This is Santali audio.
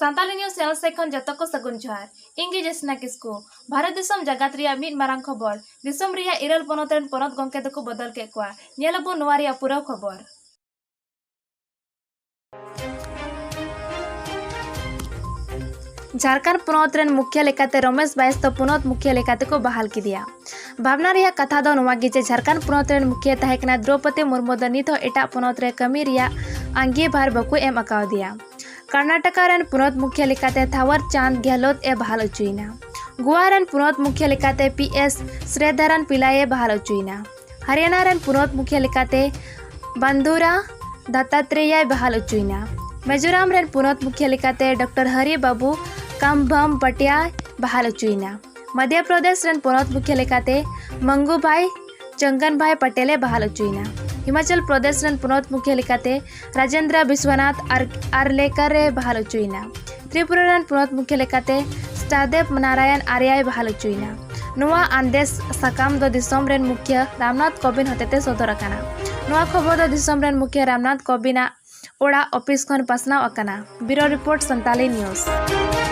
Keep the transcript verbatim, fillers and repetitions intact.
ᱥᱟᱱᱛᱟᱞᱤ ᱱᱤᱭᱩᱡᱽ ᱪᱮᱱᱮᱞ ᱥᱮᱫ ᱠᱷᱚᱱ ᱡᱚᱛᱚ ᱠᱚ ᱥᱟᱹᱜᱩᱱ ᱡᱚᱦᱟᱨ᱾ ᱤᱧ ᱜᱮ ᱡᱮᱥᱱᱟ ᱠᱤᱥᱠᱩ᱾ ᱵᱷᱟᱨᱚᱛ ᱫᱤᱥᱚᱢ ᱡᱟᱠᱟᱛ ᱨᱮᱭᱟᱜ ᱢᱤᱫ ᱢᱟᱨᱟᱝ ᱠᱷᱚᱵᱚᱨ᱾ ᱫᱤᱥᱚᱢ ᱨᱮᱭᱟᱜ ᱤᱨᱟᱹᱞ ᱯᱚᱱᱚᱛ ᱨᱮᱱ ᱯᱚᱱᱚᱛ ᱜᱚᱢᱠᱮ ᱫᱚᱠᱚ ᱵᱚᱫᱚᱞ ᱠᱮᱫ ᱠᱚᱣᱟ᱾ ᱧᱮᱞ ᱟᱵᱚᱱ ᱱᱚᱣᱟ ᱨᱮᱭᱟᱜ ᱯᱩᱨᱟᱹ ᱠᱷᱚᱵᱚᱨ᱾ ᱡᱷᱟᱲᱠᱷᱚᱸᱰ ᱯᱚᱱᱚᱛ ᱨᱮᱱ ᱢᱩᱠᱷᱤᱭᱟᱹ ᱞᱮᱠᱟᱛᱮ ᱨᱚᱢᱮᱥ ᱵᱟᱭᱮᱥ ᱫᱚ ᱯᱚᱱᱚᱛ ᱢᱩᱠᱷᱤᱭᱟᱹ ᱞᱮᱠᱟᱛᱮ ᱠᱚ ᱵᱟᱦᱟᱞ ᱠᱮᱫᱮᱭᱟ᱾ ᱵᱷᱟᱵᱽᱱᱟ ᱨᱮᱭᱟᱜ ᱠᱟᱛᱷᱟ ᱫᱚ ᱱᱚᱣᱟ ᱜᱮ ᱡᱮ ᱡᱷᱟᱲᱠᱷᱚᱸᱰ ᱯᱚᱱᱚᱛ ᱨᱮᱱ ᱢᱩᱠᱷᱤᱭᱟᱹ ᱛᱟᱦᱮᱸ ᱠᱟᱱᱟ ᱫᱨᱚᱣᱯᱚᱫᱤ ᱢᱩᱨᱢᱩ ᱫᱚ ᱱᱤᱛ ᱦᱚᱸ ᱮᱴᱟᱜ ᱯᱚᱱᱚᱛ ᱨᱮ ᱠᱟᱹᱢᱤ ᱨᱮᱭᱟᱜ ᱟᱸᱜᱤᱵᱷᱟᱨ ᱵᱟᱠᱚ ᱮᱢ ᱟᱠᱟᱣᱫᱮᱭᱟ᱾ ᱠᱚᱨᱱᱟᱴᱚᱠᱟ ᱨᱮᱱ ᱯᱚᱱᱚᱛ ᱢᱩᱠᱷᱤᱭᱟᱹ ᱞᱮᱠᱟᱛᱮ ᱛᱷᱟᱣᱟᱨ ᱪᱟᱸᱫᱽ ᱜᱮᱦᱞᱳᱛ ᱮ ᱵᱟᱦᱟᱞ ᱦᱚᱪᱚᱭᱮᱱᱟ᱾ ᱜᱳᱣᱟ ᱨᱮᱱ ᱯᱚᱱᱚᱛ ᱢᱩᱠᱷᱤᱭᱟᱹ ᱞᱮᱠᱟᱛᱮ ᱯᱤ ᱮᱥ ᱥᱨᱤᱫᱷᱚᱨᱚᱱ ᱯᱤᱞᱞᱟᱭ ᱮ ᱵᱟᱦᱟᱞ ᱦᱚᱪᱚᱭᱮᱱᱟ᱾ ᱦᱚᱨᱤᱭᱟᱱᱟ ᱨᱮᱱ ᱯᱚᱱᱚᱛ ᱢᱩᱠᱷᱤᱭᱟᱹ ᱞᱮᱠᱟᱛᱮ ᱵᱟᱱᱫᱩᱨᱟ ᱫᱟᱛᱟᱛᱨᱮᱭᱟᱭ ᱵᱟᱦᱟᱞ ᱦᱚᱪᱚᱭᱮᱱᱟ᱾ ᱢᱤᱡᱳᱨᱟᱢ ᱨᱮᱱ ᱯᱚᱱᱚᱛ ᱢᱩᱠᱷᱤᱭᱟᱹ ᱞᱮᱠᱟᱛᱮ ᱰᱚᱠᱴᱚᱨ ᱦᱟᱨᱤ ᱵᱟᱵᱩ ᱠᱟᱢᱵᱷᱟᱢᱯᱟᱴᱤᱭᱟᱭ ᱵᱟᱦᱟᱞ ᱦᱚᱪᱚᱭᱮᱱᱟ᱾ ᱢᱚᱫᱷᱭᱚ ᱯᱨᱚᱫᱮᱥ ᱨᱮᱱ ᱯᱚᱱᱚᱛ ᱢᱩᱠᱷᱤᱭᱟᱹ ᱞᱮᱠᱟᱛᱮ ᱢᱟᱝᱜᱩᱵᱷᱟᱭ ᱪᱚᱝᱜᱚᱱᱵᱷᱟᱭ ᱯᱟᱴᱮᱞ ᱮ ᱵᱟᱦᱟᱞ ᱦᱚᱪᱚᱭᱮᱱᱟ᱾ ᱦᱤᱢᱟᱪᱚᱞ ᱯᱨᱚᱫᱮᱥ ᱨᱮᱱ ᱯᱚᱱᱚᱛ ᱢᱩᱠᱷᱤᱭᱟᱹ ᱞᱮᱠᱟᱛᱮ ᱨᱟᱡᱮᱱᱫᱨᱚ ᱵᱤᱥᱣᱟᱱᱟᱛᱷ ᱟᱨ ᱟᱨᱞᱮᱠᱟᱨ ᱮ ᱵᱟᱦᱟᱞ ᱦᱚᱪᱚᱭᱮᱱᱟ᱾ ᱛᱨᱤᱯᱩᱨᱟ ᱨᱮᱱ ᱯᱚᱱᱚᱛ ᱢᱩᱠᱷᱤᱭᱟᱹ ᱞᱮᱠᱟᱛᱮ ᱥᱨᱤᱫᱮᱵ ᱱᱟᱨᱟᱭᱚᱱ ᱟᱨᱭᱟᱭ ᱵᱟᱦᱟᱞ ᱦᱚᱪᱚᱭᱮᱱᱟ᱾ ᱱᱚᱣᱟ ᱟᱫᱮᱥ ᱥᱟᱠᱟᱢ ᱫᱚ ᱫᱤᱥᱚᱢ ᱨᱮᱱ ᱢᱩᱠᱷᱤᱭᱟᱹ ᱨᱟᱢᱱᱟᱛᱷ ᱠᱳᱵᱤᱱᱫ ᱦᱚᱛᱮᱛᱮ ᱥᱚᱫᱚᱨ ᱟᱠᱟᱱᱟ᱾ ᱱᱚᱣᱟ ᱠᱷᱚᱵᱚᱨ ᱫᱚ ᱫᱤᱥᱚᱢ ᱨᱮᱱ ᱢᱩᱠᱷᱤᱭᱟᱹ ᱨᱟᱢᱱᱟᱛᱷ ᱠᱳᱵᱤᱱᱫ ᱟᱜ ᱚᱲᱟᱜ ᱚᱯᱷᱤᱥ ᱠᱷᱚᱱ ᱯᱟᱥᱱᱟᱣ ᱟᱠᱟᱱᱟ᱾ ᱵᱤᱭᱩᱨᱳ ᱨᱤᱯᱳᱨᱴ, ᱥᱟᱱᱛᱟᱞᱤ ᱱᱤᱭᱩᱡᱽ᱾